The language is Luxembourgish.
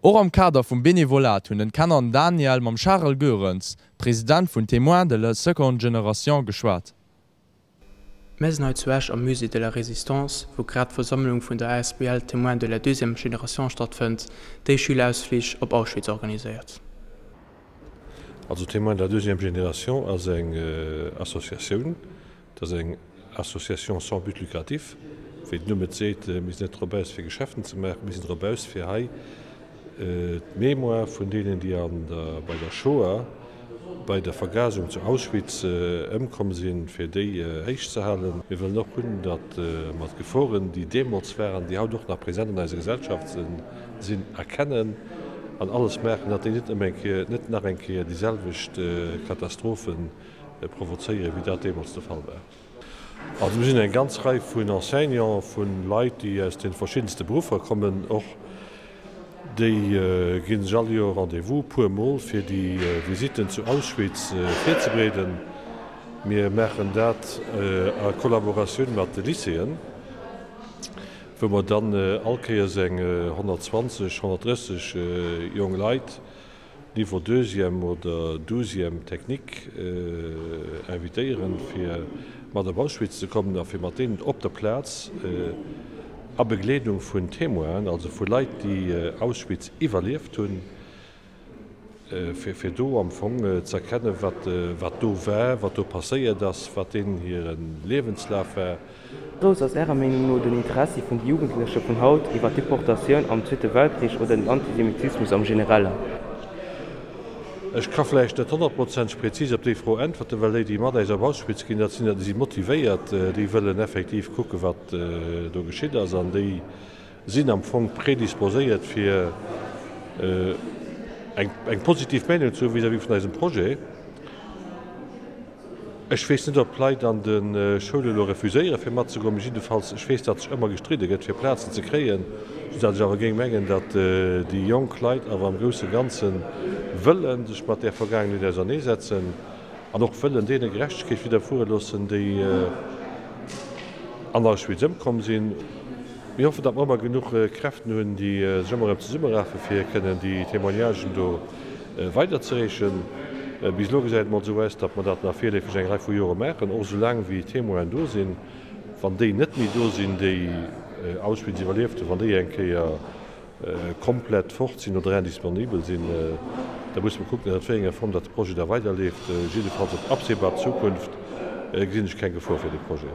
Och am Kader vum Benevolat hunn den Ken an Daniel mam Charel Goerens, President vun Témoins de la seconde génération, geschwat. Mär sinn hei zu Esch am Musée de la Résistance, wou grad d'Versammlung vun der asbl Témoins de la deuxième génération stattfënnt, déi Schülerausflich op Auschwitz organiséiert. Also Témoins de la deuxième génération ass eng Associatioun, Dat ass eng Association sans but lucratif. Wéi den Numm et seet, mir sinn net drop aus fir Geschäften ze maachen, mir sinn drop aus fir hei d'Mémoire vun deenen, déi an der, bei der Shoah, bei der Vergasung zu Auschwitz ëmkomm sinn, fir déi héich ze halen. Mir wëllen och hunn, datt mer d'Geforen, déi deemools waren, déi haut och nach present an eiser Gesellschaft sinn, erkennen an alles maachen, datt déi net ëm eng Kéier, net nach eng Kéier déi selwecht Katastrophen provozéieren, wéi dat deemools de Fall war. Also mir sinn eng ganz Rei vun Enseignants, vu Leit, déi aus de verschiddenste Beruffer kommen och, déi gi sech all Joer Rendez-vous, puer Mol, fir déi Visitten zu Auschwitz virzebereeden. Mir maachen dat a Kollaboratioun mat de Lycéeën, wou mer dann all Kéiers eng 120, 130 jonk Leit, Niveau deuxième oder douzième technique invitéieren, fir mat op Auschwitz ze kommen a fir mat deenen op der Plaz a Begleedung vun Témoinen, also vu Leit, déi Auschwitz iwwerlieft hunn, fir do am Fong ze erkennen, wat do war, wat do passéiert ass, wat deenen hire Liewenslaf war. Grouss ass Ärer Meenung no den Interessi vun de Jugendleche vun haut iwwer d'Deportatioun am Zweete Weltkrich oder den Antisemitismus am Generellen? Ech ka vläicht net honnertprozenteg prezis op déi Fro äntwerten, well déi, déi mat äis op Auschwitz ginn, dat sinn der, déi si motivéiert, déi wëllen effektiv kucken, wat do geschitt ass an déi sinn am Fong predisposéiert, fir eng positiv Meenung ze hu vis-à-vis vun eisem Projet. Ech weess net, ob d'Leit an de Schoule elo refuséiere fir matzegoen, mee jiddefalls, ech weess, datt sech ëmmer gestridde gëtt, fir Plazen ze kréien, soudatt ech awer géing mengen, datt déi jonk Leit awer am grousse Ganze wëlle sech mat där Vergaangenheet auserneesetzen an och wëllen deene Gerechtegkeet widderfuere loossen, déi an Auschwitz ëmkomm sinn. Mir hoffen, datt mer ëmmer genuch Kräften hunn, déi sech ëmmer erëm zesummerafe fir kënnen déi Témoignagen do weiderzereechen. Bis elo gesäit et mol esou aus, datt mer dat nach virleefeg eng Rei vu Jore maachen, och esou laang wéi Témoinen do sinn. Wann déi net méi do sinn, déi Auschwitz iwwerlieft hunn, wann déi eng Kéier komplett fort sinn oder indisponibel sinn, da musse mer kucken, ënnert wéi enger Form datt de Projet da weiderleeft. Jiddefalls op absehbar Zukunft gesinn ech keng Gefor fir de Projet.